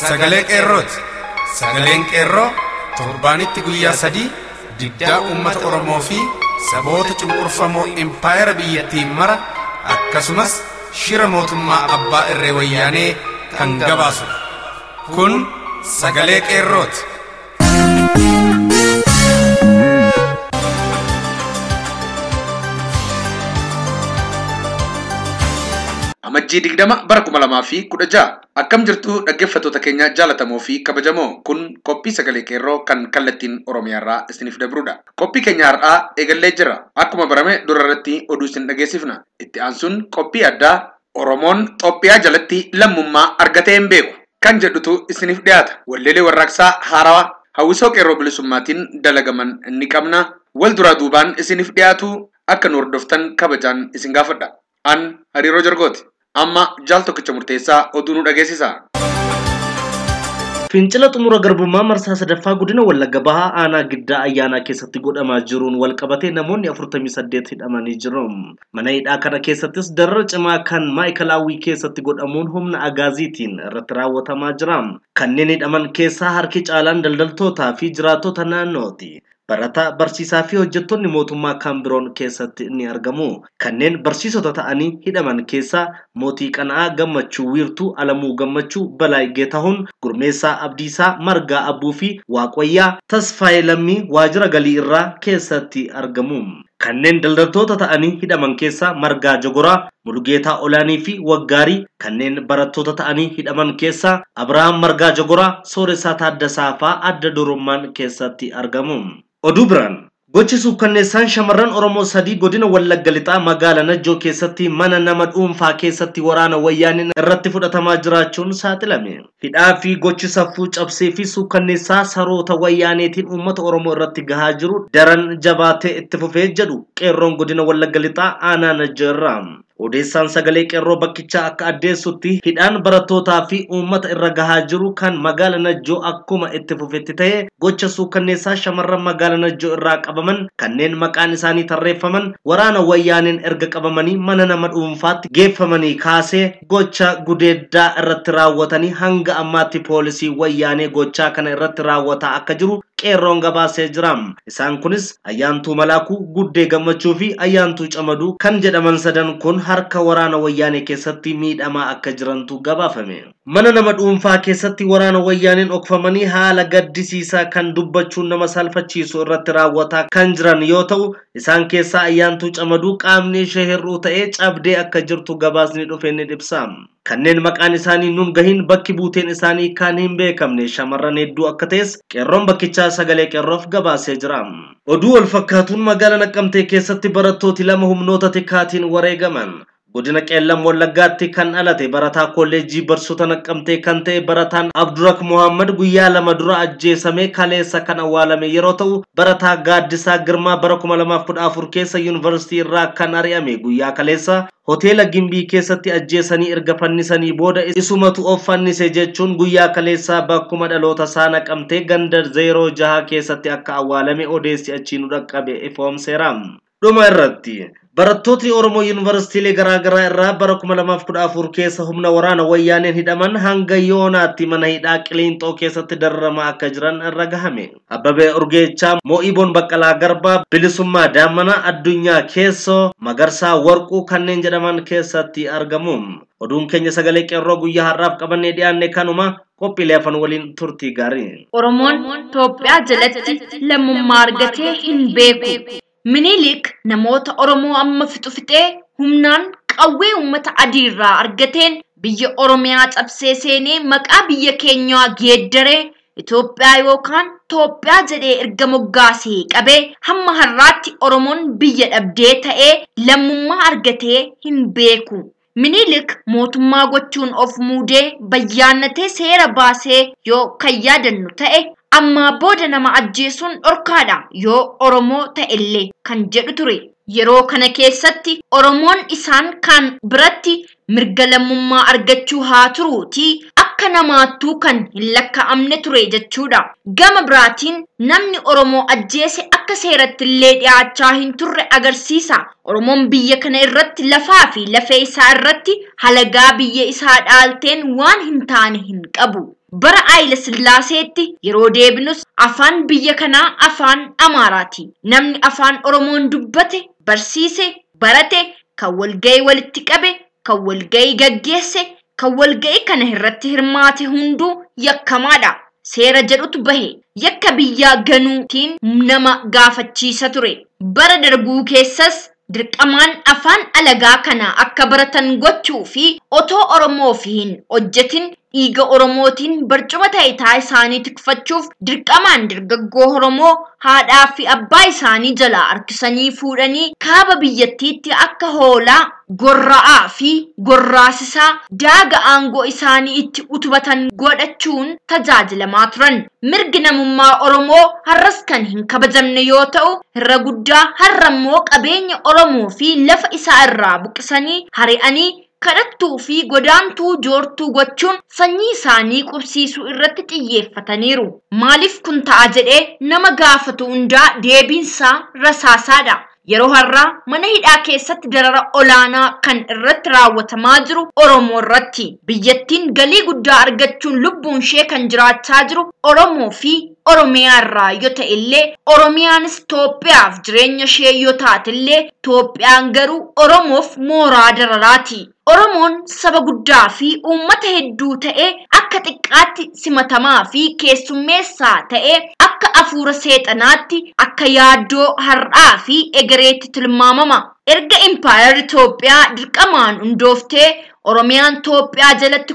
sagalee qeerrooti. Sagaleen qeerroo torbaanitti guyyaa 3 diddaa uummata Oromoo fi saboota cunqurfamoo impaayera biyyattii mara akkasumas shira mootummaa abbaa irree wayyaanee kan gabaasudha. Kun sagalee qeerrooti. Amajjii 20 bara 2016 akkam jirtu dhaggeeffattoota keenya jaalatamoo fi kabajamoo, kun qophii sagalee qeerroo kan kallattiin Oromiyaarraa isiniif dabrudha. Qophii keenya har'aa eegallee jira. Akkuma barame dura irratti oduu isin dhageessifna. Itti aansuun qophii addaa Oromoon Xoophiyaa jalatti lammummaa argatee hin beeku kan jedhutu isiniif dhiyaata. Walleelee warraaqsaa haarawaa hawwisoo qeerroo bilisummaatiin dalagaman ni qabna. Wal duraa duubaan isiniif dhiyaatu akka nu hordoftan kabajaan isin gaafadha. An Hariiroo Jargooti. Amma jaal tokkicha murteessaa oduu nu dhageessisa. Fincila xumura garbummaa marsaa sadaffaa godina Wallagga Bahaa aanaa Giddaa Ayyaanaa keessatti godhamaa jiruun wal qabatee namoonni 48 hidhamanii jiru. Mana hidhaa kana keessattis darara cimaa kan maayikalaawwii keessatti godhamuun humna agaaziitiin irratti raawwatamaa jira. Kanneen hidhaman keessaa harki caalaan daldaltootaa fi jiraattota naannooti. Barataa, barsiisaa fi hojjettoonni mootummaa kan biroon keessatti ni argamu. Kanneen barsiisota ta'anii hidhaman keessaa Mootii Qana'aa Gammachuu Wiirtuu, Alamuu Gammachuu, Balaay Geetahuun, Gurmeessaa Abdiisaa, Margaa Abbuu fi Waaqwayyaa Tasfaayee Lammii waajjira galii irraa keessatti argamu. Kanneen daldaltoota ta'anii hidhaman keessaa Margaa Jogoraa, Mulugeetaa Olaanii fi Waggaarii. Kanneen barattoota ta'anii hidhaman keessaa Abrahaam Margaa Jogoraa, Sooressaa Taaddasaa fa'aa adda durummaan keessatti argamu. Oduu biraan gochi suukkanneessaan shamarran Oromoo 3 godina Wallagga Lixaa magaalaa Najjoo keessatti mana nama dhuunfaa keessatti waraana wayyaaniin irratti fudhatamaa jiraachuun saaxilame. Hidhaa fi gochi saffuu cabsee fi suukkanneessaa saroota wayyaaneetiin uummata Oromoo irratti gahaa jiru daran jabaatee itti fufee jedhu qeerroon godina Wallagga Lixaa aanaa Najjoo irraa. Odeessaan sagalee qeerroo bakkichaa akka addeessutti hidhaan barattootaa fi uummata irra gahaa jiru kan magaala Najjoo akkuma itti fufetti ta'e gocha suukkanneessaa shamarran magaala Najjoo irraa qabaman kanneen maqaan isaanii tarreeffaman waraana wayyaaniin erga qabamanii mana nama dhuunfaatti geeffamanii kaasee gocha gudeeddaa irratti raawwatanii hanga ammaatti poolisii wayyaanee gochaa kana irratti raawwataa akka jiru qeerroon gabaasee jira. Isaan kunis Ayyaantuu Malaakuu, Guddee Gammachuu fi Ayyaantuu Camaduu kan jedhaman sadan kun harka waraana wayyaanee keessatti miidhamaa akka jirantu gabaafame. Mana nama dhuunfaa keessatti waraana wayyaaneen okfamanii haala gaddisiisaa kan dubbachuun nama salphachiisu irratti raawwataa kan jiran yoo ta'u, isaan keessaa Ayyaantuu Camaduu qaamni ishee hir'uu ta'ee cabdee akka jirtu gabaasni dhufe ni ibsa. Kanneen maqaan isaanii nun gahin bakki buuteen isaanii kan hin beekamne shamarran hedduu akka ta'es qeerroon bakkichaa sagalee qeerroof gabaasee jira. Oduu wal fakkaatuun magaalaa Naqqamtee keessatti barattooti 2 humnoota tikaatiin wareegaman. Godina Qeellam Wallaggaatti kan dhalate barataa kolleejjii barsiisota Naqqamtee kan ta'e barataan Abdurak Muhammad guyyaa 2 dura ajjeesamee kaleessa kan awwaalame yeroo ta'u, barataa Gaaddisaa Girmaa bara 2014 keessa yuunivarsiitii irraa kan ari'ame guyyaa kaleessa hoteela Gimbii keessatti ajjeesanii erga fannisanii booda isumatu of fannise jechuun guyyaa kaleessaa bakkuma dhaloota isaa Naqamtee ganda 06 keessatti akka awwaalame odeessi achii nu dhaqqabe ifoomseera. Dhuma irratti barattootni Oromoo yuunivarsiitiilee garaagaraa irraa bara 2014 keessa humna waraana wayyaaneen hidhaman hanga yoonaatti mana hidhaa Qiliinxoo keessatti dararamaa akka jiran irra gahame. Abbabee Urgeechaa, Moo'iboon Baqqalaa Garbaa, Bilisummaa Daammanaa, Addunyaa Keessoo, Magarsaa Warquu kanneen jedhaman keessatti argamu. Oduun keenya sagalee qeerroo guyyaa har'aaf qabannee dhiyaanne kanuma. Qophiilee afaan waliin turtii gaarii. Oromoon Itoophiyaa jalatti lammummaa argatee hin beeku. Minilik namoota Oromoo amma fixu fixee humnaan qawwee uummata adii irraa argateen biyya Oromiyaa cabsee seenee maqaa biyya keenyaa geeddaree Itoophiyaa yookaan Itoophiyaa jedhee erga moggaasee qabee hamma har'aatti Oromoon biyya dhabdee ta'ee lammummaa argatee hin beeku. Minilik mootummaa gochuun of muudee bayyaannatee seera baasee yoo kan yaadannu ta'e ammaa booda nama ajjeesuun dhorkaadha yoo Oromoo ta'ellee kan jedhu ture. Yeroo kana keessatti Oromoon isaan kan biratti mirga lammummaa argachuu haa turuutii akka namaattuu kan hin lakkaa'amne ture jechuudha. Gama biraatiin namni Oromoo ajjeese akka seeratti illee dhiyaachaa hin turre agarsiisa. Oromoon biyya kana irratti lafaa fi lafee isaa irratti halagaa biyya isaa dhaalteen waan hin taane hin qabu. Bara Haayile Sillaaseetti yeroo deebinus afaan biyya kanaa afaan Amaaraati. Namni afaan Oromoon dubbate, barsiise, barate, kan walga'ii walitti qabe, kan walga'ii gaggeesse, kan walga'ii kana irratti hirmaate hunduu yakkamaadha. Seera jedhutu bahe. Yakka biyyaa ganuutiin nama gaafachiisa ture. Bara darbuu keessas dirqamaan afaan alagaa kana akka baratan gochuu fi otoo Oromoof hin hojjetin dhiiga Oromootiin barcuma taayitaa isaanii tikfachuuf dirqamaan dargaggoo Oromoo haadhaa fi abbaa isaanii jalaa harkisanii fuudhanii kaaba biyyattiitti akka hoolaa gorra'aa fi gorraasisaa daaga aangoo isaanii itti utubatan godhachuun tajaajilamaa turan. Mirgi namummaa Oromoo har'as kan hin kabajamne yoo ta'u, irra guddaa har'a immoo qabeenya Oromoo fi lafa isaa irraa buqisanii hari'anii kadhattuu fi godaantuu joortuu gochuun sanyii isaanii qubsiisuu irratti xiyyeeffataniiru. Maaliif kun ta'a jedhee nama gaafatu hundaa deebiinsaa rasaasaadha. Yeroo har'aa mana hidhaa keessatti darara olaanaa kan irratti raawwatamaa jiru Oromoo irratti. Biyyattiin galii guddaa argachuun lubbuun ishee kan jiraachaa jiru Oromoo fi Oromiyaa irraa yoo ta'e illee Oromiyaanis Itoophiyaaf jireenya ishee yoo taate illee Itoophiyaan garuu Oromoof mooraa dararaati. Oromoon saba guddaa fi uummata hedduu ta'ee akka xiqqaatti simatamaa fi keessummeessaa ta'ee akka afuura seexanaatti akka yaaddoo har'aa fi egereetti tilmaamama. Erga impaayerri Itoophiyaa dirqamaan hundooftee Oromiyaan Itoophiyaa jalatti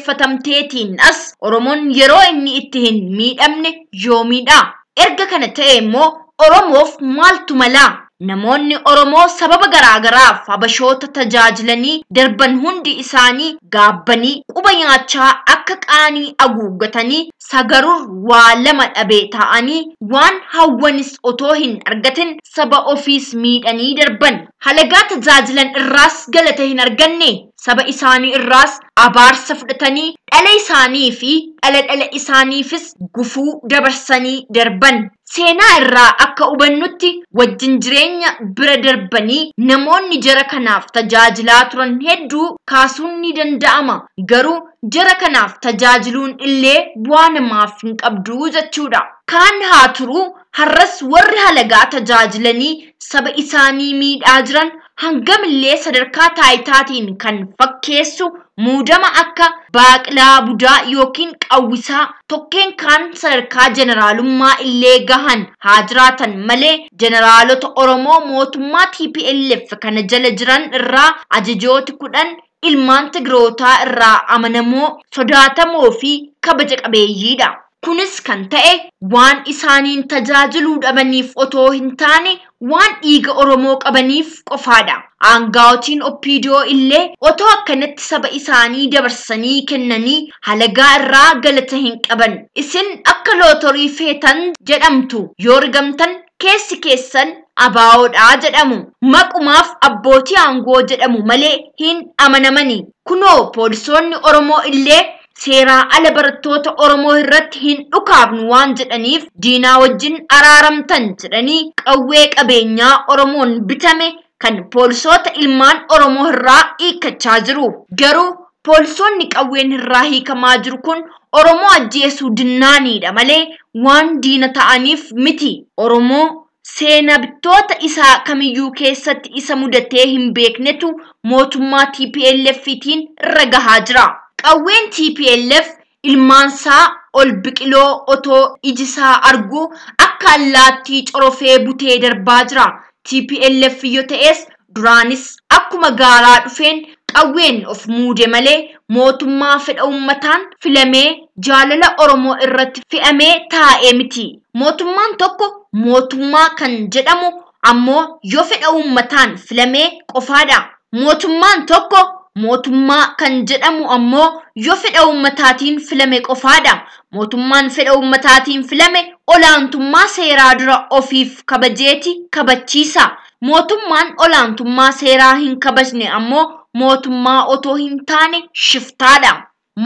koloneeffatamteetiin as Oromoon yeroo inni itti hin miidhamne yoomiidha. Erga kana ta'e immoo Oromoof maaltu malaa? Namoonni Oromoo sababa garaagaraaf habashoota tajaajilanii darban hundi isaanii gaabbanii quba nyaachaa akka qaanii haguuggatanii sagarur waa lama dhabee ta'anii waan hawwanis otoo hin argatin saba ofiis miidhanii darban. Halagaa tajaajilan irraas galata hin arganne, saba isaanii irraas abaarsa fudhatanii dhala isaanii fi dhala dhala isaaniifis gufuu dabarsanii darban. Seenaa irraa akka hubannutti wajjin jireenya bira darbanii namoonni jara kanaaf tajaajilaa turan hedduu kaasuun ni danda'ama. Garuu jara kanaaf tajaajiluun illee bu'aa namaaf hin qabdu jechuudha. Kaan haa turuu har'as warri halagaa tajaajilanii saba isaanii miidhaa jiran hangamillee sadarkaa taayitaatiin kan fakkeessu muudama akka baaqilaa budaa yookiin qawwisaa tokkeen kaan sadarkaa jeneraalummaa illee gahan haa jiraatan malee jeneraalota Oromoo mootummaa TPLF kana jala jiran irraa ajajooti 10 ilmaan Tigrootaa irraa amanamoo sodaatamoo fi kabaja qabeeyyiidha. Kunis kan ta'e waan isaaniin tajaajiluu dhabaniif otoo hin taane waan dhiiga Oromoo qabaniif qofaadha. Aangaa'otiin OPDO illee otoo akkanatti saba isaanii dabarsanii kennanii halagaa irraa galata hin qaban. Isin akka lootorii feetan jedhamtu yoo rigamtan keessi keessan abaa'oodhaa jedhamu. Maqumaaf abbootii aangoo jedhamu malee hin amanamani. Kunoo poolisoonni Oromoo illee seeraa ala barattoota Oromoo irratti hin dhukaafnu waan jedhaniif diinaa wajjin araaramtan jedhanii qawwee qabeenyaa Oromoon bitame kan poolisoota ilmaan Oromoo irraa hiikkachaa jiru. Garuu poolisoonni qawween irraa hiikamaa jiru kun Oromoo ajjeesuu dinnaaniidha malee waan diina ta'aniif miti. Oromoo seenaa bittoota isaa kamiyyuu keessatti isa mudatee hin beeknetu mootummaa TPLFtiin irra gahaa jira. Qawween TPLF ilmaansaa ol biqiloo otoo ijisaa argu akka allaattii corofee butee darbaa jira. TPLF yoo ta'es duraanis akkuma gaaraa dhufeen qawween of muude malee mootummaa fedha uummataan filamee jaalala Oromoo irratti fe'amee taa'ee miti. Mootummaan tokko mootummaa kan jedhamu ammoo yoo fedha uummataan filamee qofaadha. Mootummaan tokko mootummaa kan jedhamu ammoo yoo fedha uummataatiin filame qofaadha. Mootummaan fedha uummataatiin filame olaantummaa seeraa dura ofiif kabajeeti kabachiisa. Mootummaan olaantummaa seeraa hin kabajne ammoo mootummaa otoo hin taane shiftaadha.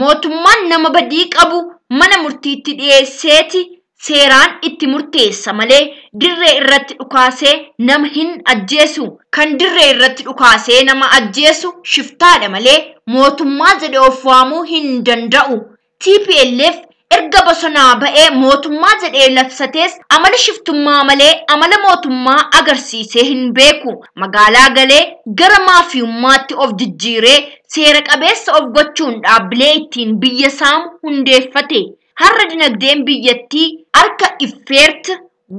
Mootummaan nama badii qabu mana murtiitti dhiyeesseeti seeraan itti murteessa malee dirree irratti dhukaasee nama hin ajjeesu. Kan dirree irratti dhukaasee nama ajjeesu shiftaadha malee mootummaa jedhee of waamuu hin danda'u. TPLF erga bosonaa ba'ee mootummaa jedhee labsatees amala shiftummaa malee amala mootummaa agarsiisee hin beeku. Magaalaa galee gara maafiyummaatti of jijjiiree seera qabeessa of gochuun dhaabbilee ittiin biyya saamu hundeeffate. Har'a dinagdeen biyyattii harka Effeert,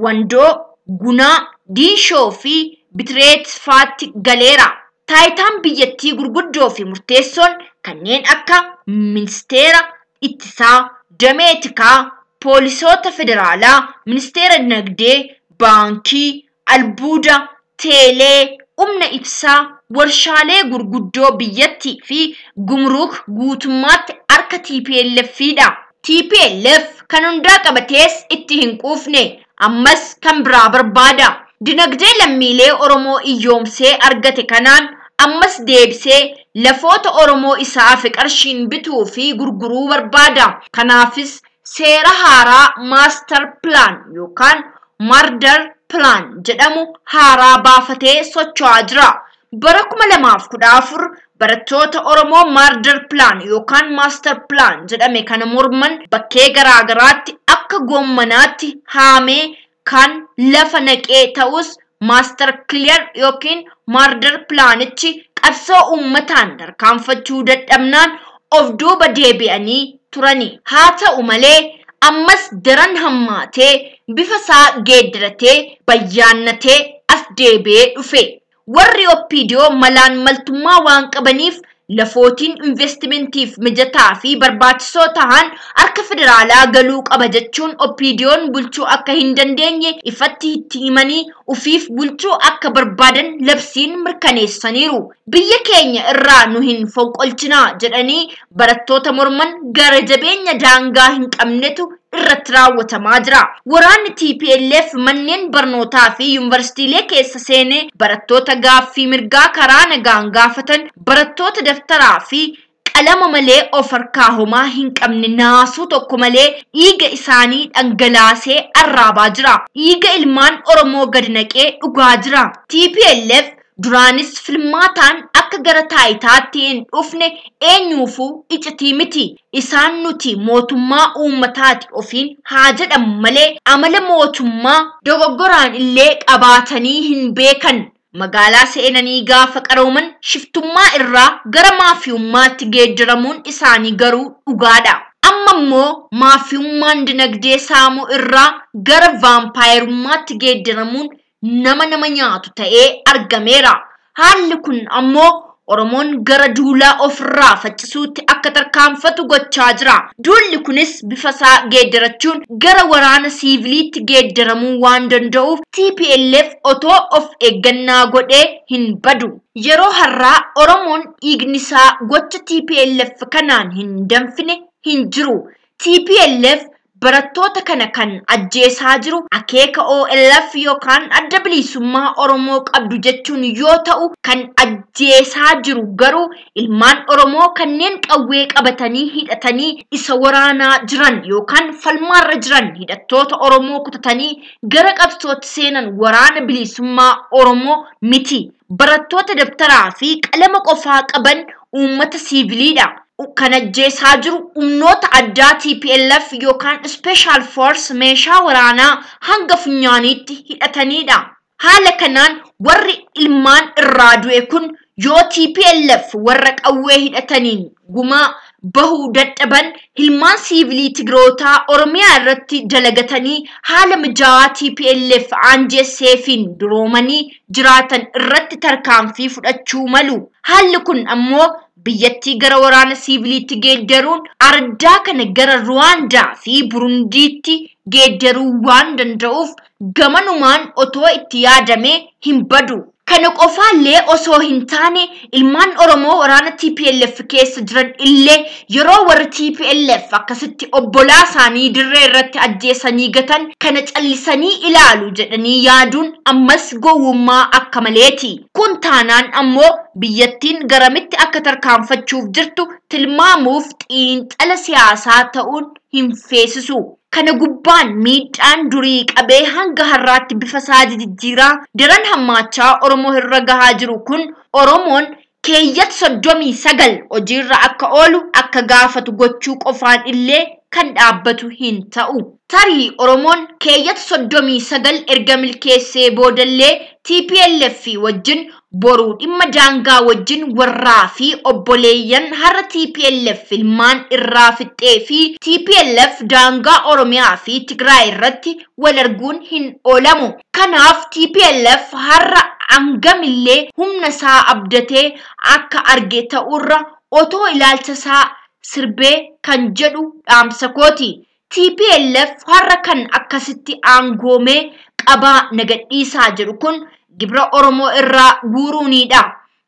Wandoo, Gunaa, Diinshoo fi Bitireet faatti galeera. Taayitaan biyyattii gurguddoo fi murteessoon kanneen akka ministeera ittisaa, damee tikaa, poolisoota federaalaa, ministeera dinagdee, baankii, albuuda, teelee, humna ibsaa, warshaalee gurguddoo biyyattii fi gumruuk guutummaatti harka TPLFidha. TPLF kan hundaa qabatees itti hin quufne, ammas kan biraa barbaada. Dinagdee lammiilee Oromoo iyyoomsee argate kanaan ammas deebisee lafoota Oromoo isaa fi qarshiin bituu fi gurguruu barbaada. Kanaafis seera haaraa maaster pilaan yookaan mardar pilaan jedhamu haaraa baafatee socho'aa jira. Bara 2014 barattoota Oromoo mardar pilaan yookaan maaster pilaan jedhame kana morman bakkee garaagaraatti akka goommanaatti haamee kan lafa naqee ta'us maaster kileer yookiin maardar pilaanichi qabsoo uummataan tarkaanfachuu dadhabnaan of duuba deebi'anii turani. Haa ta'u malee ammas daran hammaatee bifa isaa geeddaratee bayyaannatee as deebi'ee dhufe. Warri OPDO malaan maltummaa waan qabaniif lafootiin investimentiif mijataa fi barbaachisoo ta'an harka federaalaa galuu qaba jechuun OPDO'n bulchuu akka hin dandeenye ifatti itti himanii ufiif bulchuu akka barbaadan labsiin mirkaneessaniiru. Biyya keenya irraa nu hin fonqolchinaa jedhanii barattoota morman gara jabeenya daangaa hin qabnetu irratti raawwatamaa jira. Waraanni TPLF manneen barnootaa fi yuunivarsiitiilee keessa seenee barattoota gaaffii mirgaa karaa nagaan gaafatan, barattoota daftaraa fi qalama malee of harkaa homaa hin qabne naasuu tokko malee dhiiga isaanii dhangalaasee arraabaa jira. Dhiiga ilmaan Oromoo gadi naqee dhugaa jira. TPLF duraanis filmaataan akka gara taayitaatti hin dhufne eenyuufuu iccitii miti. Isaan nuti mootummaa uummataati ofiin haa jedhamu malee amala mootummaa dogoggoraan illee qabaatanii hin beekan. Magaalaa seenanii gaafa qarooman shiftummaa irraa gara maafiyummaatti geeddaramuun isaanii garuu dhugaadha. Amma immoo maafiyummaan dinagdee saamuu irraa gara vaampaayerummaatti geeddaramuun nama nama nyaatu ta'ee argameera. Haalli kun ammoo Oromoon gara duulaa ofirraa faccisuutti akka tarkaanfatu gochaa jira. Duulli kunis bifa isaa geeddarachuun gara waraana siiviliitti geeddaramuu waan danda'uuf TPLF otoo of eeggannaa godhee hin badu. Yeroo har'aa Oromoon dhiigni isaa gocha TPLF kanaan hin danfine hin jiru. TPLF barattoota kana kan ajjeesaa jiru akeeka OLF yookaan adda bilisummaa Oromoo qabdu jechuun yoo ta'u, kan ajjeesaa jiru garuu ilmaan Oromoo kanneen qawwee qabatanii hidhatanii isa waraanaa jiran yookaan falmaarra jiran hidhattoota Oromoo kutatanii gara qabsootti seenan waraana bilisummaa Oromoo miti. Barattoota dabtaraa fi qalama qofaa qaban uummata siiviliidha. Kan ajjeesaa jiru humnoota addaa TPLF yookaan Special Force meeshaa waraanaa hanga funyaaniitti hidhatanidha. Haala kanaan warri ilmaan irraa du'e kun yoo TPLF warra qawwee hidhataniin gumaa bahuu dadhaban ilmaan siivilii Tigrootaa Oromiyaa irratti dalagatanii haala mijaawaa TPLF aanjesseefiin duroomanii jiraatan irratti tarkaanfii fudhachuu malu. Haalli kun ammoo biyyattii gara waraana siiviliitti geeddaruun ardaa kana gara Ruwaandaa fi Burundiitti geeddaruu waan danda'uuf gamanumaan otoo itti yaadamee hin badu. Kana qofaallee osoo hin taane ilmaan Oromoo waraana TPLF keessa jiran illee yeroo warri TPLF akkasitti obbolaa isaanii dirree irratti ajjeesanii gatan kana callisanii ilaalu jedhanii yaaduun ammas gowwummaa akka maleeti. Kun taanaan ammoo biyyattiin garamitti akka tarkaanfachuuf jirtu tilmaamuuf xiinxala siyaasaa ta'uun hin feesisu. Kana gubbaan miidhaan durii qabee hanga har'aatti bifa isaa jijjiiraa daran hammaachaa Oromoo irra gahaa jiru kun Oromoon Keeyyata 39 hojiirra akka oolu akka gaafatu gochuu qofaan illee kan dhaabbatu hin ta'u. Tarii Oromoon keeyyata 39 erga milkeessee boodallee TPLF wajjin boruu dhimma daangaa wajjin warraa fi obboleeyyan har'a TPLF ilmaan irraa fixxee fi TPLF daangaa Oromiyaa fi Tigraay irratti wal arguun hin oolamu. Kanaaf TPLF har'a hangamillee humna isaa abdatee akka arge ta'urra otoo ilaalcha isaa sirbee kan jedhu dhaamsa kooti. TPLF har'a kan akkasitti aangoomee qabaa nagadhiisaa jedhu kun gibira Oromoo irraa guuruunidha.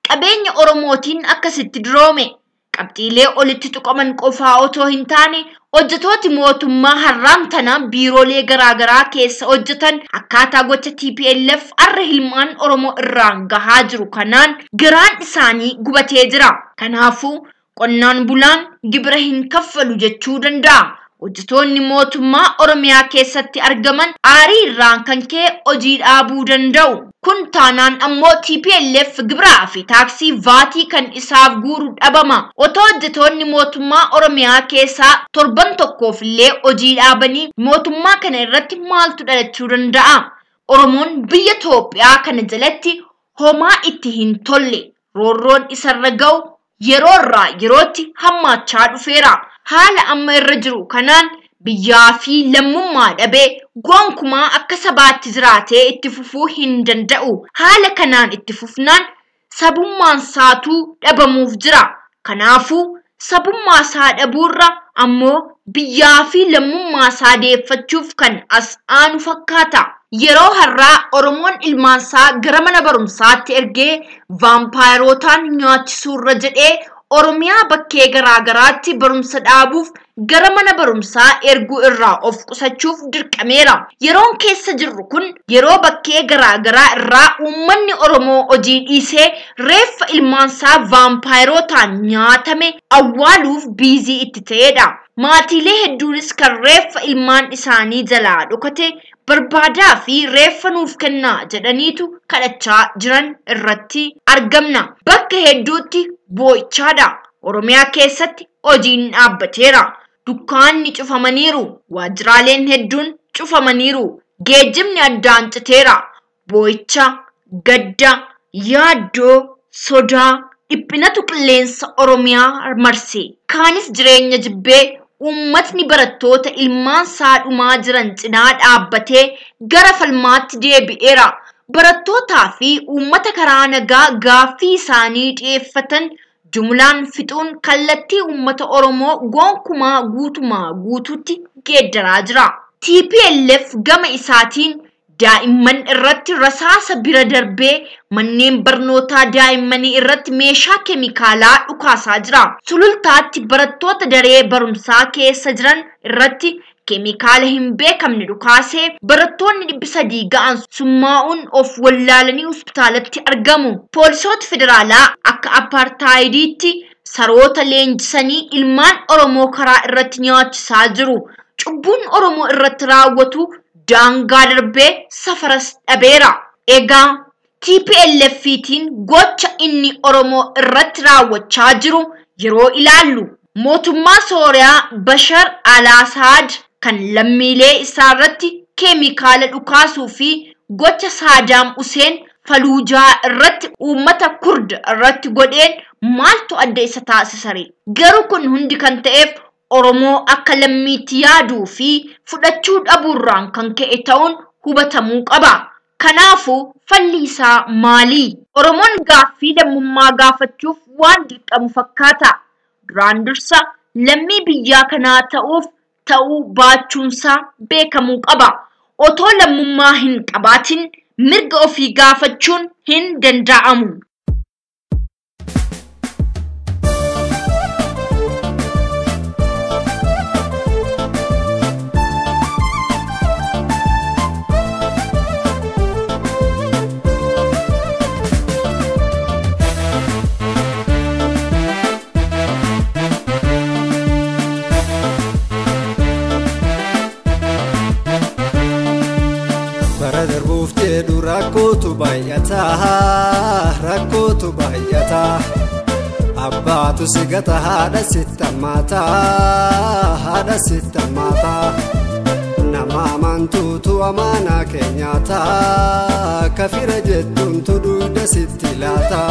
Qabeenya Oromootiin akkasitti duroome. Qabxiilee olitti tuqaman qofaa otoo hin taane hojjetooti mootummaa har'aan tana biiroolee garaagaraa keessa hojjetan akkaataa gocha TPLF har'a ilmaan Oromoo irraan gahaa jiru kanaan garaan isaanii gubatee jira. Kanaafuu qonnaan bulaan gibira hin kaffalu jechuu danda'a. Hojjetoonni mootummaa Oromiyaa keessatti argaman aarii irraan kan ka'e hojii dhaabuu danda'u. Kun taanaan ammoo TPLF gibiraa fi taaksii vaatii kan isaaf guuru dhabama. Otoo hojjetoonni mootummaa Oromiyaa keessaa torban tokkoof illee hojii dhaabanii mootummaa kana irratti maaltu dhalachuu danda'a? Oromoon biyya Itoophiyaa kana jalatti homaa itti hin tolle. Roorroon isarra ga'u yeroo irraa yerootti hammaachaa dhufeera. Haala amma irra jiru kanaan biyyaa fi lammummaa dhabee gonkumaa akka sabaatti jiraatee itti fufuu hin danda'u. Haala kanaan itti fufnaan sabummaan isaatuu dhabamuuf jira. Kanaafuu sabummaa isaa dhabuurra ammoo biyyaa fi lammummaa isaa deeffachuuf kan as aanu fakkaata. Yeroo har'aa Oromoon ilmaan isaa gara mana barumsaatti ergee vaampaayirotaan nyaachisuurra jedhee Oromiyaa bakkee garaagaraatti barumsa dhaabuuf gara mana barumsaa erguu irraa of qusachuuf dirqameera. Yeroon keessa jirru kun yeroo bakkee garaagaraa irraa uummanni Oromoo hojii dhiisee reeffa ilmaansaa vaampaayirotaan nyaatame awwaaluuf biizii itti ta'edha. Maatiilee hedduunis kan reeffa ilmaan isaanii jalaa dhokate barbaadaa fi reeffa nuuf kennaa jedhaniitu kadhachaa jiran irratti argamna. Bakka hedduutti boo'ichaadha. Oromiyaa keessatti hojiin dhaabbateera. Dukkaanni cufamaniiru. Waajjiraaleen hedduun cufamaniiru. Geejjibni addaan citeera. Boo'icha, gadda, yaaddoo, sodaa, dhiphinatu qilleensa Oromiyaa marse. Kaanis jireenya jibbee uummatni barattoota ilmaan isaa dhumaa jiran cinaa dhaabbatee gara falmaatti deebi'eera. Barattootaa fi uummata karaa nagaa gaaffii isaanii dhiyeeffatan jumlaan fixuun kallattii uummata Oromoo gonkumaa guutumaa guutuutti geeddaraa jira. TPLF gama isaatiin daa'imman irratti rasaasa bira darbee manneen barnootaa daa'immanii irratti meeshaa keemikaalaa dhukaasaa jira. Sulultaatti barattoota daree barumsaa keessa jiran irratti keemikaala hin beekamne dhukaasee barattoonni 300 ga'an summaa'uun of wallaalanii hospitaalatti argamu. Poolisoota federaalaa akka apartaayidiitti saroota leenjisanii ilmaan Oromoo karaa irratti nyaachisaa jiru. Cubbuun Oromoo irratti raawwatu daangaa darbee safaras dhabeera. Egaa TPLFtiin gocha inni Oromoo irratti raawwachaa jiru yeroo ilaallu mootummaa Sooriyaa Bashar al-Asaad kan lammiilee isaa irratti keemikaala dhukaasuu fi gocha Saadaam Huseen Faluujaa irratti uummata Kurd irratti godheen maaltu adda isa taasisare? Garuu kun hundi kan ta'eef Oromoo akka lammiitti yaaduu fi fudhachuu dhabuurraan kan ka'e ta'uun hubatamuu qaba. Kanaafuu falli isaa maali? Oromoon gaaffii lammummaa gaafachuuf waan dirqamu fakkaata. Duraan dursa lammii biyyaa kanaa ta'uuf ta'uu baachuunsaa beekamuu qaba. Otoo lammummaa hin qabaatin mirga ofii gaafachuun hin danda'amu. Bara darbuuf jedhu rakkootu baay'ata, rakkootu baay'ata. Abbaatu si gata haadha sitti hammaata haadha sitti hammaata. Nama amantuutu amaanaa keenyaata kafira jettuuntu dugda sitti laata.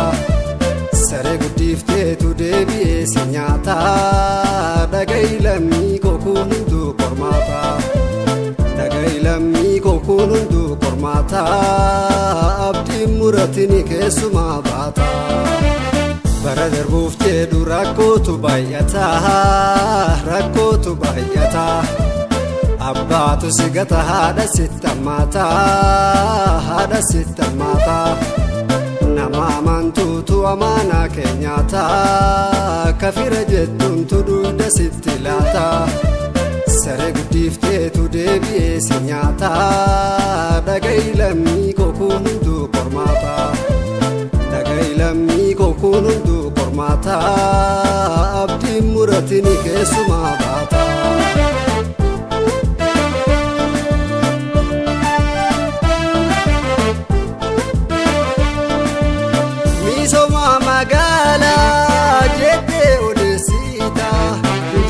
Saree guddifteetu deebi'ee si nyaata dhaga'i lammii koo kun hunduu qormaata. Dhaga'i lammii koo kun hunduu qormaata abdiin muratini keessumaa baata. Bara darbuuf jedhu rakkootu baay'ata rakkootu baay'ata. Abbaatu si gata haadha sitti hammaata haadha sitti hammaata. Nama amantuutu amaanaa keenyaata kafira jettuuntu dugda sitti laata. Saree guddifteetu deebi'ee si nyaata dhaga'i lammii koo kun hunduu qormaata. Dhaga'i lammii koo kun hunduu qormaata abdiin muratini keessumaa baata. Misooma magaalaa jettee odeessita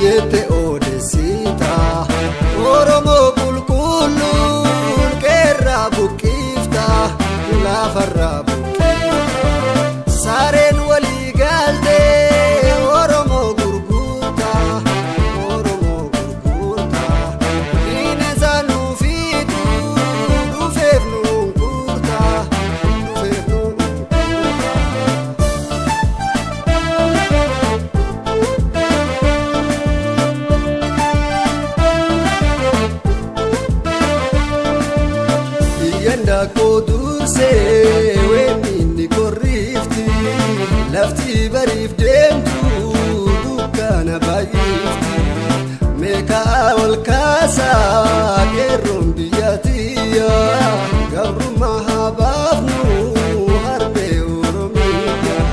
jettee odeessita Oromoo qulqulluun qeerraa buqqifta lafarraa buqqifta sareen walii galtee Oromoo gurgurta Oromoo gurgurta bineensa nuufiitu dhufeef nuun gurta dhufeef nuun gurta. Biyyan daakoo dursee weemminni korriifti lafti bariif deemtu dukkana baay'ifti meeqaa ol kaasaa qeerroon biyya tiyya gabrummaa haa baafnu harmee Oromiyaa.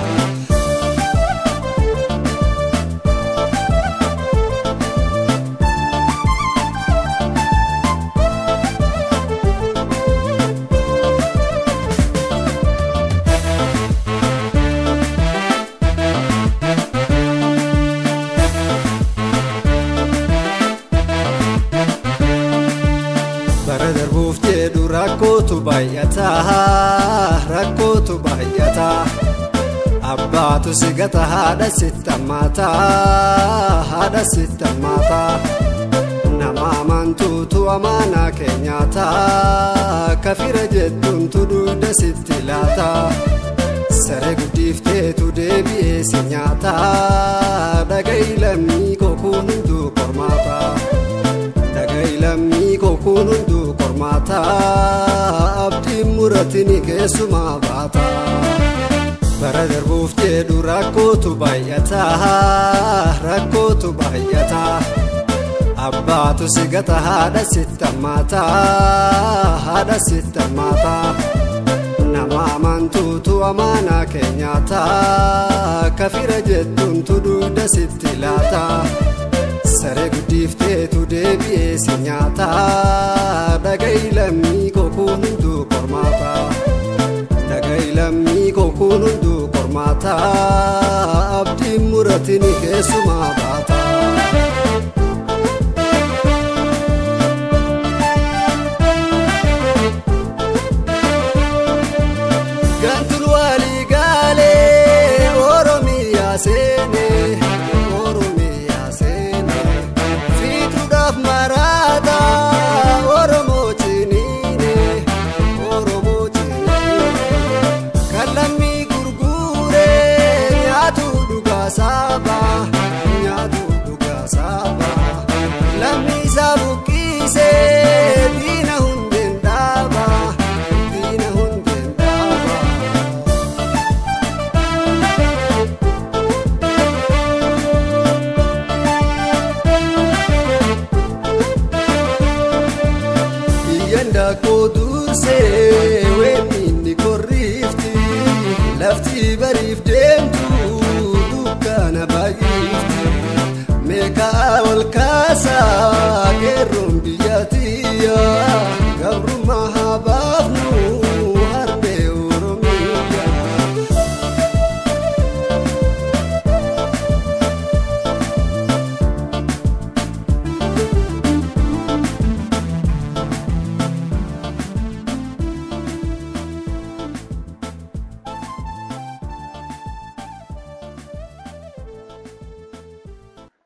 Bara darbuuf jedhu rakkootu baay'ata rakkootu baay'ata. Abbaatu si gata haadha sitti hammaata haadha sitti hammaata. Nama amantuutu amaanaa keenyaata kafira jettuuntu dugda sitti laata. Saree guddifteetu deebi'ee si nyaata dhaga'i lammii koo kun hunduu qormaata. Dhaga'i lammii koo kun hunduu qormaata abdiin muratini keessumaa baata. Bara darbuuf jedhu rakkootu baay'ata rakkootu baay'ata. Abbaatu si gata haadha sitti hammaata haadha sitti hammaata. Nama amantuutu amaanaa keenyaata kafira jettuuntu dugda sitti laata. Saree guddifteetu deebi'ee si nyaata dhaga'i lammii koo kun hunduu qormaata. Dhaga'i lammii koo kun hunduu qormaata abdiin muratini keessumaa baata. Gantuun walii galee Oromiyaa seenee Oromiyaa seenee fiixuudhaaf maraata Oromoo ciniine Oromoo ciniine kan lammii gurguree nyaatu dhugaa saba nyaatu dhugaa saba lammii isaa buqqisee diina hundeen dhaaba diina hundeen dhaaba. Biyyan daakoo dursee weemminni korriifti lafti bariif deemtu dukkana baay'ifti meeqaa ol kaasaa qeerroon biyya tiyya gabrummaa haa baafnu harmee Oromiyaa.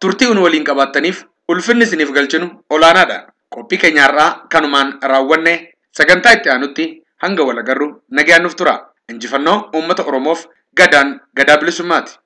Turtii nu waliin qabaattaniif ulfinni isiniif galchinu olaanaadha. Qophii keenya har'aa kanumaan raawwanne sagantaa itti aanutti hanga wal agarru nagaan nuuf tura. Injifannoo uummata Oromoof gadaan gadaa bilisummaati.